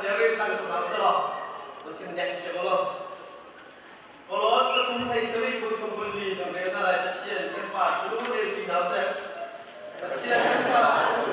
Pakhat te rel ṭhan ko hna usih law nan kan nek cio law. Kolos pathum hlei sarih kum thum kul li kan rel hna lai. Pathian kan Pa cu rel ṭi hna usih. Pathian kan Pa cu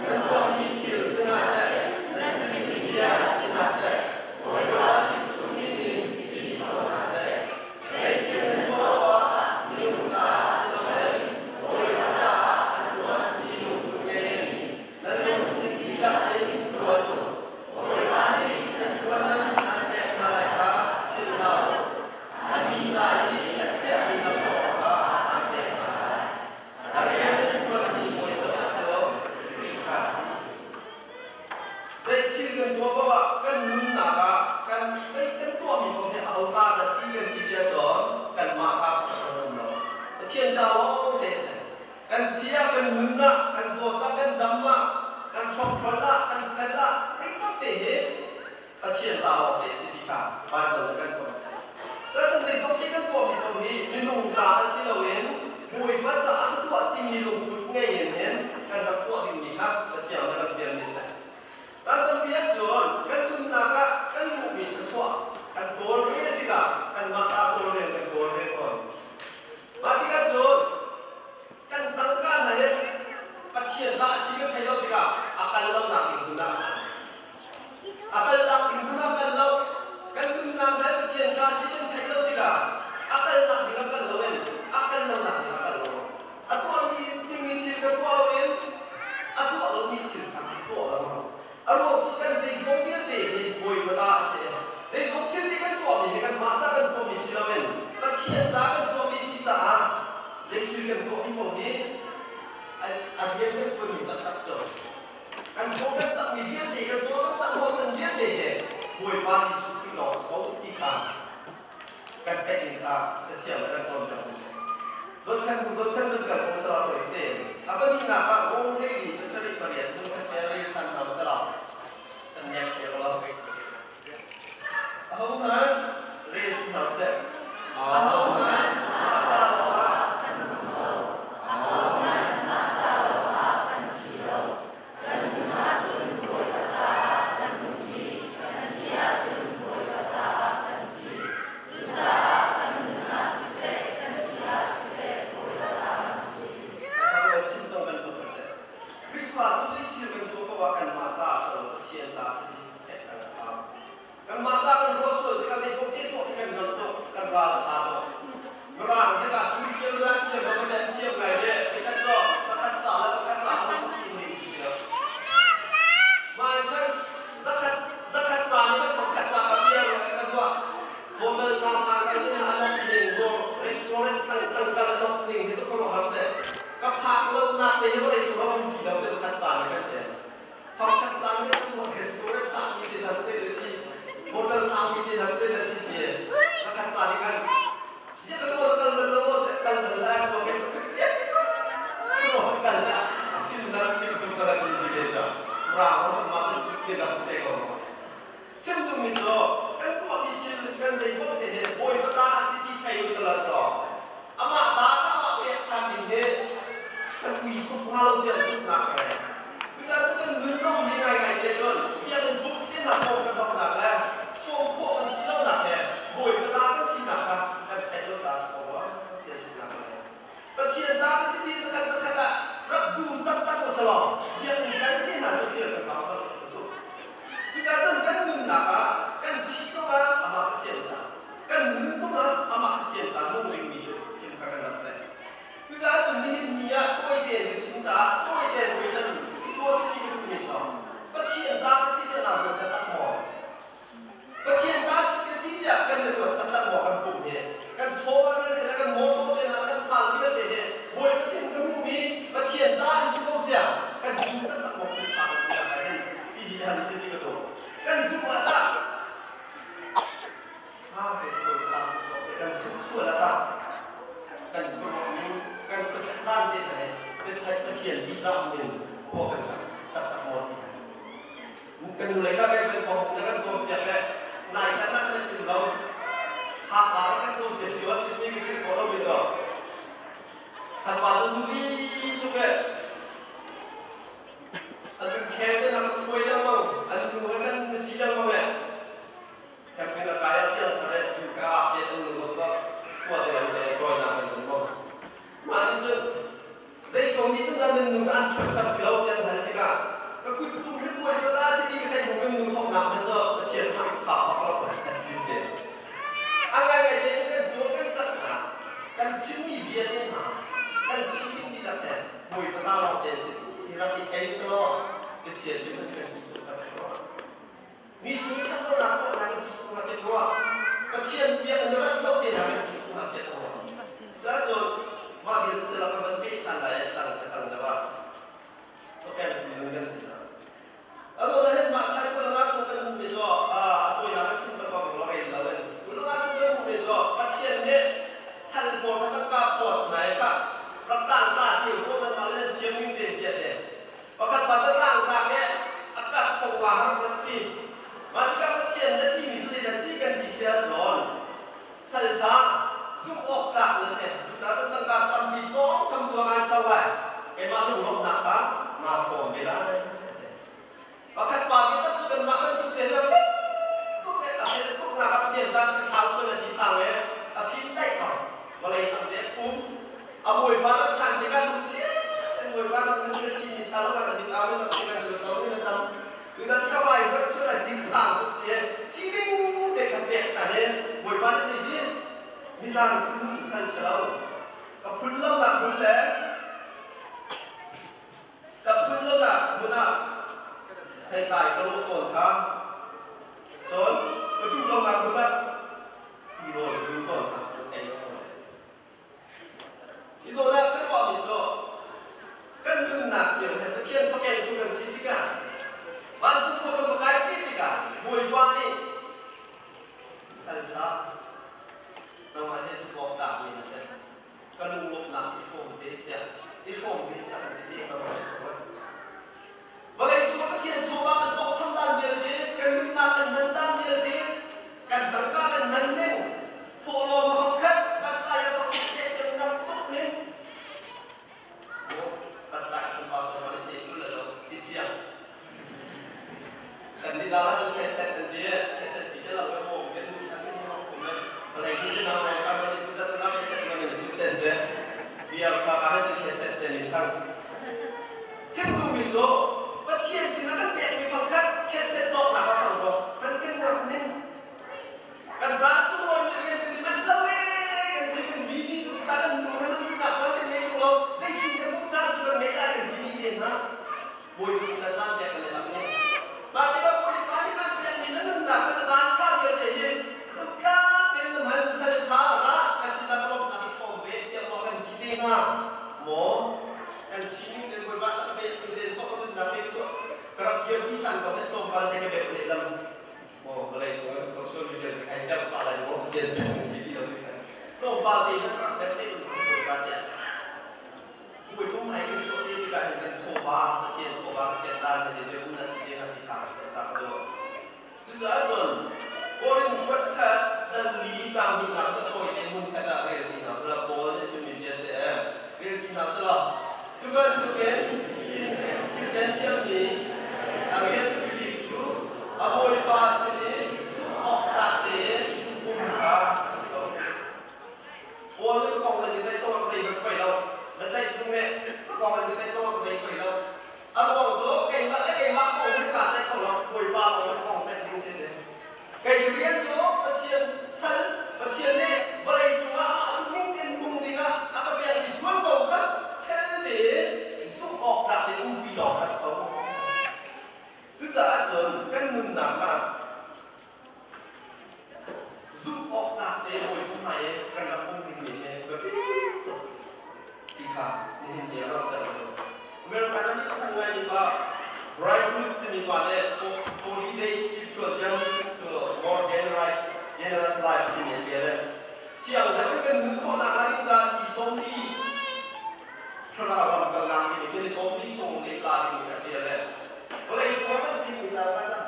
nan tuahmi thil si hna seh, nan chimmi bia si hna seh, Bawipa Jesuh min in si ko hna seh. Zeithil nan tuah awkah minung caah si loin Bawipa caah an tuah ti lungput ngei in nan lungthin dihlak in ṭuan u. Bawipa nih nan ṭuan man aan pek hna lai kha philh hlah u. A mi ca i a chiahmi laksawng kha aan pek hna lai. A rian nan ṭuanmi bawi pakhat cu Khrih kha a si. Zeithil kan tuah paoh ah kan nunnak ah kan zei kan tuahmi paoh hi aho ta dah si kan ti si ahcun kanmah ta pakhat kan um lo. Pathian ta lawng te a si. Kan thi ah, kan nun ah, kan zawt ah, kan dam ah, kan hrokhrol ah, kan fel ah, zeipaoh te hi Pathian ta lawng te a si ti kha Baibal nih kan cawn. Cuacun zeizong te kan tuahmi paoh hi minung caah si loin Bawipa caah ka tuah timi lungput ngei in hin kan rak tuah dingmi kha Pathian nih a kan fialmi a si. Kan tampi ahcun kan nunnak ah kan hmuhmi thluachuah kan tawlrel tikah kanmah ta tawlrel kan tawlrel tawn. Mah tikah cun kan tangka hna hi Pathian dah a si kan theih lo tikah a kal lonak ding hmun ah a kal. A kalnak ding hmun ah kal lo. Kan nunnak hna hi Pathian ta si kan theih lo tikah a kalnak ding ah kal loin a kal lonak ding ah kal lo. A tuahmi dingmi thil kha tuah loin a tuah lomi thil kha tuah lengmang. A ruang cu kan zeizong vialte hi Bawipa ta a si. Zeizong thil nih kan tuahmi hi kanmah ca kan tuahmi si loin Pathian ca kan tuahmi si caah zei thil kan tuahmi paoh hi a rian kan ṭuanmi taktak cu kan caw kan cakmi vialte kan caw kan cak hnawhchan vialte hi Bawipa Jesuh Khrih lawng si ko ti kha kan theih ning kha cathiang le kan cawnpiak mi si. Dot khan hnu dot khan dot kan kong sala tawi te a pahnihnak ah Rom hleili pasarih pariat hnu sasel rel than hna sala kan nek te lo. Ahohmanh rel ti hna seh. Ahohmanh mah ca lawngah kan nung lo. Ahohmanh mah ca lawngah kan thi lo. Kan nun ahcun Bawipa caah kan nung i kan thih ahcun Bawipa caah kan thi. Cucaah kan nun ah siseh, kan thih ah siseh, Bawipa ta kan si. Thanglo chimcang bantuk a si. Khrihfa cu zei thil kan tuah paoh ah kanmah caah si lo Pathian caah si ti theih kan a hau. Kanmah caah kan ruah sual tikah zei paoh te tuah khi kan zon tuk, kan ral a ṭha tuk. Mirang hi ka tu thiam mirang thiam lo kan thiam ngai ve. Nikhat cu zakhat ca le zakhat ca kan sak ti ning ti lo. Mah khan zakhat zakhat ca nih kan thongkhat ca ka bia kan ruah. Hotel sang sang kan in a nok ning dawr restaurant tang tang kal a nok ning hi cu khuaruahhar seh. Ka phak lo nak te hi vawlei cung ram um ti lo te zakhat ca nih kan ti. Sangkhat caan nih cu restaurant sangmi te hna te si hotel sangmi te hna te si ti zakhat caan nih kan ya ka tuan kal bal lo kal bal lai ko ke kal la sim na sim tu ta ti ti ve cha ra ho ma tu ti la se ko chim tu mi cho kan tuah mi thil kan zei ko te he bawi ta si ti thai u sala cho Amah ta kha amah pek ṭhan ding hi kan ui tuk hnga lo tiah zumhnak ka ngei. Cucaah cun kan nun zong hi ngaingai te cun biakinn buk te hna sawm kan haunak le sawm khawh kan si lonak he Bawipa ta kan sinak kha kan theih lo caah si ko rua tiah zumhnak ka ngei. Pathian ta ka si ti zakhat zakhat ah rak zum taktak u selaw biakinn kal te hna cu fial kan hau lo ka zumh. Cucaah cun kan nunnak ah kan thih zongah amah Pathian ca kan nun zongah amah Pathian ca nung dingmi hrim kha kan rak si. Cucaah cun nihin ni ah tawi tein ka chim caah tawi tein question tuah si ti ka duhmi cu Pathian ta ka si tiah naa ruat taktak maw? Pathian ta ka si tiah kan i ruat taktak maw kan pum hi? Kan chawva vialte le kan mawtaw te hna kan fale vialte hi Bawipa sin ka hmuhmi Pathian ta an si ko tiah kan zum taktak maw Khrihfa kan si ah hin ti hi hal si ti ka duh. Kan zumh ah tah Kan sual ah tah kan khuaruahning kan khuasak dan te hna he Pathian tihzah in khua kan sak taktak maw ti kan nu lei ka kan thawng na kan cawnpiak le nai tan na kan chim lo Hakha kan cawnpiak lio ah chimmi kan khawh lo mi cu Khatpa cu zuli cu ke a lungkhel Minung cu an ṭhut tak ti lo tiah an hal tikah ka kut tum hi muai cu ta si ti ka theih hnu ka minung thawknak hmanh cu Pathian hmai ka khak bak lo ti ti. A ngaingai te cu kan cawl kan cak hna, kan chimmi bia te hna, kan sining dihlak he Bawipa ta lawng te si ti rak i thei selaw Pathian sin kan kan ṭih tuk hna ruah. Mi chung i ṭhatlonak tuahnak in ṭih tuk hna te ruah. Pathian bia kan rat lo te hna kan ṭih tuk hna te ruah. Cuahcun mah bia cu sila ka van peh ṭhan lai i tang ka tang deuh ah sokel minung kan si cang. Anu na hin mah thai kul nga chung kan hmuhmi cu a tawinak an chim cang ko lo rel lo in kul nga chung kan hmuhmi cu Pathian nih sal pawl kha tangka pawt nai kha rak tlang tla cio ko nan mah le nan thiam ning tein tiah te pakhat pa cu tlang tlak le a kat thong wa har rat pi mah tikah Pathian na timi cu zeidah si kan ti si ahcun Sal ṭha, zumh awk tlak na si. Cucaah cun tangka hrampi tawng tham tuah ngai sau lai. Keimah lunglawmhnak kha naa hrawm ve lai. Pakhat pa ve tak cu kanmah bantuk te na fel tuk le a fel tuk nak ah Pathian ta ka thlau sual a ti phang le a fim daih ko. Vawlei tam te um. A bawipa rak ṭhan tikah lungthiang in bawipa rak na si ṭha lo kan dit au in kan zo in tam. Tutan ka vai hmanh sual a ding hlang tuk ti sining te khan pek ṭhan in Bawipa nih zeitin mizang cu san ṭhalo ka phun lonak hmun le ka phun lonak hmun ah theitlai ka lawh tawn kha cun ka duh lonak hmun ah tirawl zu tawn kha ka thei lo. Hi zawn ah kan ruahmi cu kan nunnak cio he Pathian sokeltu kan si tikah vancung khua kan va kai ti tikah Bawipa nih salṭha nangmah he zumh tlakmi na si ka lunglawmhnak i hrawm te tiah i hrawm ve tiah kan ti te ka Vawlei cung ah Pathian chawva kan tawnghtham dan vialte, kan nunnak kan hman dan vialte, kan tangka kan hman ning, thawhlawm a fang khat, patlai a fang khat kan ngam tuk ning. Patlai sungpar thawng in te sul lo ti thiang. Kan ni dala kan cassette an ti, cassette ti lo ka mo kan nu kan nu ro kum vawlei tu na ro ka ma tu ta na cassette ma ni tu ten te. Biar kha ka han cassette te min thang. Chim duhmi cu Pathian sinah kan pekmi fangkhat khetset cawknak ah fang ko kan kan ngamh ning kan caan a sunglawimi rian kan i manh lo ee kan ti kan busy tu cu kan nu he nan nak caan kan ngei tung lo zeitin kan um caan cu kan ngeih lai kan ti ti te hna Bawipa sinah caan pek kan i lam ning mah tikah Bawipa nih kan pekmi na nunnak na caan ṭha vialte hi tluktlak tein na hman sal ṭha dah ka sinah ka lawmhnak i hrawm ve tiah maw kan ti te hnga maw Kan sining den Bawipa na ka pek ning den fok ka nunnak he cu ka rak kirpi ṭhan ko he tlawmpal te ka bek lehlam maw vawlei cung social media ai ṭap pah lai maw Pathian pek kan si ti lo ti khan tlawmpal te ka rak bek lehlam cu Bawipa tiah Bawipa hmai kan chuah te tikah hin kan chawva Pathian chawva Pathian dan na te um na si te na ti kha kan tak do Cucaah cun Korin kuat kha dal li caang hnihnak cu tawi tein hmun khat ah rel ti hna selaw Paul nih chimmi bia si ee rel ti hna selaw cu bantukin thilken thiammi a rian bik cu a bawipa sin i zumh awk tlak tein um kha a si ko. Paul nih ka kong nan i ceih tawn ka zei hmanh poi lo na ceih tung nih ka kong nan i ceih tawn ka zei poi lo A ruang cu keimah le keimah kong hin kaa ceih kho lo, Bawipa lawng kong ceih ding si ti. Kei rian cu Pathian sal, Pathian nih vawlei cungah amah duhning tein nung dingah a ka pekmi ṭuanvo kha fel tein zumh awk tlak tein umpi lawng kha a si ko. Cucaah cun kan nunnak ah Zumh awk tlak te Bawipa hmai i kan rak um dingmi hi biapi tuk ti kha nihin ni ah langhter a duh. America ram i pakhat ngaimi pa Brian Wood timi pa nih 40 Days Spiritual Journey to More Generous Life timi a ṭial i siang deuh in kan nun khawh nakhnga ding caah ni sawmli thlarau ram kalnak timi khi ni sawmli chung lehla ding a ṭial i vawlei cung ah kan timi ca kha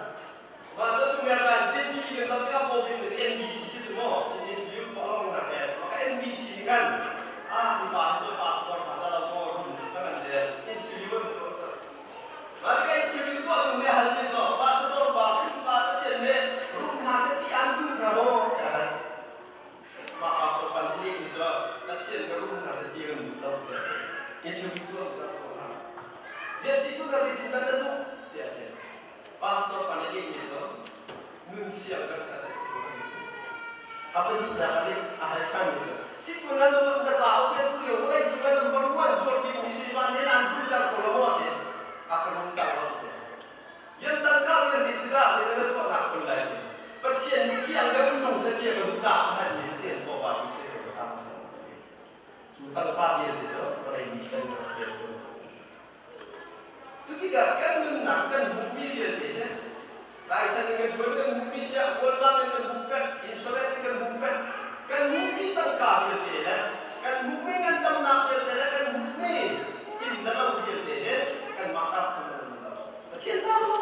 Mah cu atu America in TV kan zoh tikah paw bik cu NBC ti si maw? Interview tuah lengmang nak he. Mah kha NBC nih khan ah mi pa cu passport ma dah lo maw rum cang an ti. Interview an tuah cang. Mah tikah interview tuah ding nih hal mi cu pastor pa Khrihfa Pathian nih rum hna seh ti an duh hna maw tiah hal. Mah pastor pa nih leh mi cu Pathian ka rum hna seh ti kan duh lo tiah interview tuah cang. Jesuh na zeitin dah na zumh tiah a ti. Pastor pa nih lehmi cu nun siang kan ka a pahnihnak ah nih a hal ṭhanmi cu situ na na cauk le tu lio vawlei cung ah number one zuar bikmi si van nih an rumter ko lo maw ti a ka rumter lo ti yan tangka yan nih si dah ti na tuahnak kun lai ti Pathian nih siang deuh in nung seh ti a ka duh caah a halmi Pathian chawva tu si ko tam cu tangka vialte cu vawlei mi sen a pek ko. Cutikah kan nunnak kan hmuhmi vialte hi Laisan in kan tuan kan hmuhmi siah, Kawlram in kan hmuh peng, insurance in kan hmuh peng, kan hmuhmi tangka vialte le kan hmuhmi ngandamnak vialte le kan hmuhmi inn le lo vialte hi kanmah ta kan um lo. Pathian ta lo.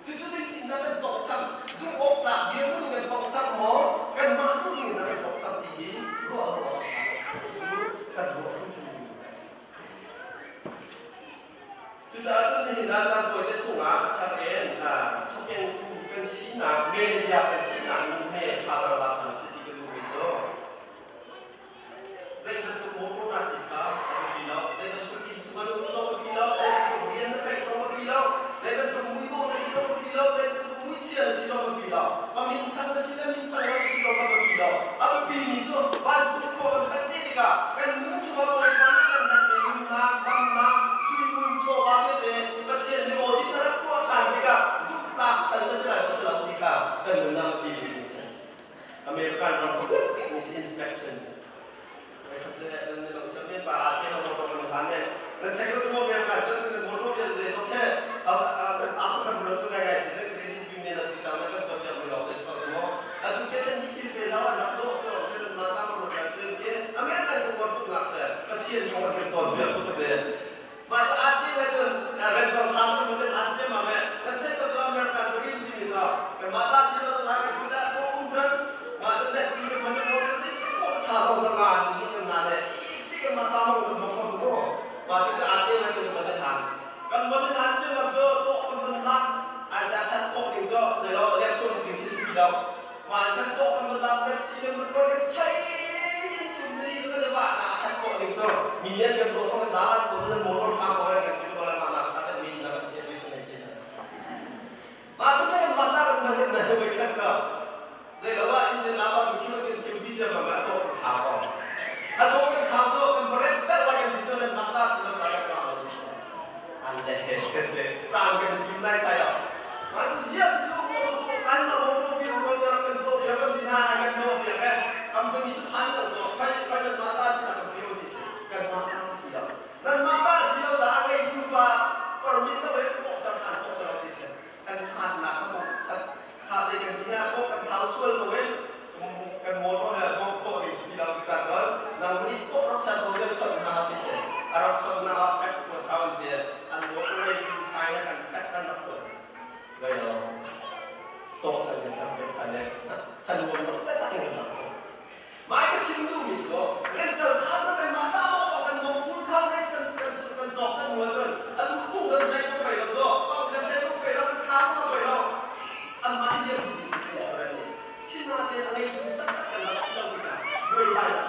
Cucu zeitindah kan tawngtham? Zumh awk tlak dirhmun in kan tawngtham maw? Kanmah duhning in kan tawngtham ti hi ruah lo awk a kan ruah hrimhrim a si. Cucaah cun nihin ah caan tawite chungah thar in chawkengtu kan sinak, manager kan sinak ning he thazaang lak hna sih ti ka duhmi cu zei bantuk motor naa cit kha a biapi lo, zei bantuk inn chung ah na um zong a biapi lo, zei bantuk rian na tlaih zong a biapi lo, zei bantuk muidawh na si zong a biapi lo, zei bantuk muichia na si zong a biapi lo, a minthang na si le minthang lo na si zong a biapi lo. A biapimi cu vancung khua kan phanh te tikah kan nun chungah Bawipa nih kan herhmi nunnak, damnak, suingun, chawva vialte Pathian nih audit a rak tuah ṭhan tikah zumhtlak sal na si lai maw si lo ti kha kan nunnak a biapi bikmi a si. American ram pakhat bikmi cu inspection si. Nan thei ko cu maw America cu nan motor vialte okay aa kan lo cu ngai ngai ti cun credit union a si sang kan cawn piak mi lawng te si ko maw atu ke chan hi pil ve lo an rak dawh cu ke nan ma ta mo kan cun ke American ko war tuk nak se Pathian kong an kan cawn piak cu ka te mah ca aa cing cun rental kha cu kan an cem ma me nan thei ko cu American ka rin timi cu kan mah ta si lo na kan kuda ko um cun mah cun that si kan man ko tha zong zong nga ni kan na le si kan mah ta mo kan mo ko mu mah tu cu aa cem ma cun kan man han kan man han cem ma cu to kan man la ai za that khok ding cu le lo le chung ding khi si lo mah kan to kan man la kan si kan man kan chai chung ni cu kan wa na that khok ding cu mi lian kan ro kan da ko nan motor tha ko kan ti ko la ma na kha ta mi na kan che bi kan ti ma tu sai ma ta kan man na we khat sa dei lo wa in na ba bi khiu kan khiu bi che ma ma to kan tha ko a to kan tha so kan bare ta la kan ti nan ma ta si na ta ka an le le cang kan tim nai sai lo ma chu zia chu mo an ma mo bi mo kan kan to ya kan na kan no ya kan company chu phan chang cho phai phai nan ma ta si na kan zero ti si kan ma ta si ti lo nan ma ta si lo za ngai tu pa permit lo he kok sar han kok sar ti si kan han na ka mo chat tha te kan ti na ko kan thau sual ko he kan motor he bong kho ti si lo ta chon nang ni to rak san ko le chon na ti si arak chon na fek ko thawan te an motor le sai na kan fek kan rak ko lai lo to chan kan sak ve kha le than ko rak ta ta kan rak ko mai ka chim du mi chu rental kha sa kan ma ta mo kan mo full coverage kan kan kan cok chan mo chun adu tu kan dai ko kai lo zo pam kan dai ko kai lo kan tha ko kai lo an ma liam du si sina te ngai tu tak tak kan si lo ka buai bai la.